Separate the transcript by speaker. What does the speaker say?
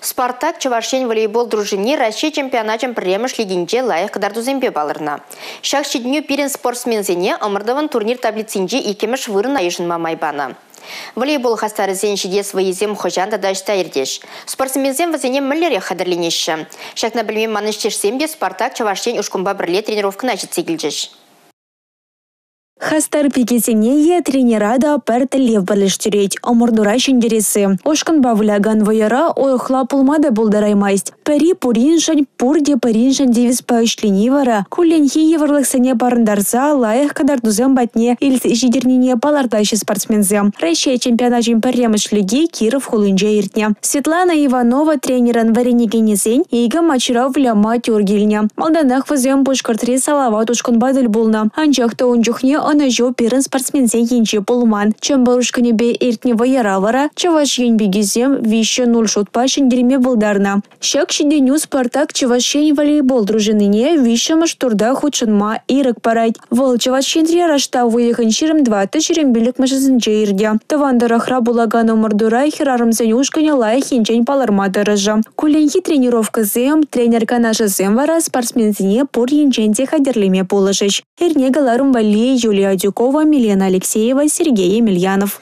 Speaker 1: «Спартак» Чӑваш Ен волейбол дружини Раҫҫей чемпионачӗн пӗрремӗш лигинче лайӑх кӑтартусемпе палӑрнӑ. Ҫак ҫитӗнӳ пирӗн спортсменсене ӑмӑртӑвӑн турнир таблицинче иккӗмӗш вырӑна йышӑнма май панӑ. Волейбол хастарӗсен ҫитес вӑййисем хӑҫан тата ӑҫта иртӗҫ? Спортсменсем вӗсене мӗнлерех хатӗрленеҫҫӗ? Ҫакна пӗлме ман ӗҫтешсем те «Спартак» Чӑваш Ен ушкӑнпа пӗрле тренировкӑна ҫитсе килчӗҫ.
Speaker 2: Хастар пикесене те, тренера та пӗр тӗллев пӗрлештерет – ӑмӑртура ҫӗнтересси. Ушкӑнпа вылякан вӑйӑра урӑхла пулма та пултараймасть. «Пӗри – пуриншӗн, пурте пӗриншӗн» девизпа ӗҫлени вара кулленхи йывӑрлӑхсене парӑнтарса лайӑх кӑтартусем патне илсе ҫитернине палӑртаҫҫӗ спортсменсем. Раҫҫей чемпионачӗн пӗрремӗш лиги Киров хулинче иртнӗ. Светлана Иванова тренерӑн вӗренекенӗсен икӗ матчра выляма тӳр килнӗ. Малтанах вӗсем Пушкӑртри «Салават» ушкӑнпа тӗл пулнӑ. Анчах та ун чухне ӑнӑҫу пирӗн спортсменсен енче пулман. Чӗмпӗр ушкӑнӗпе иртнӗ вӑйӑра вара Чӑваш Ен пикисем 3-0 шутпа ҫӗнтерме пултарнӑ. Ҫак ҫитӗнӳ «Спартак» Чӑваш Ен волейбол дружинине виҫҫӗмӗш турта хутшӑнма ирӗк парать. Вӑл Чӑваш Енре раштав уйӑхӗн 24-25-мӗшӗсенче иртӗ. Тӑван тӑрӑхра пулакан ӑмӑртура хӗрарӑмсен ушкӑнӗ лайӑх енчен палӑрма тӑрӑшӗ. Кулленхи тренировкӑсем, тренер канашӗсем вара спортсменсене пур енчен те хатӗрлеме пулӑшӗҫ. Эрне кӑларӑм валли Юлия Адюкова, Милена Алексеева, Сергей Емельянов.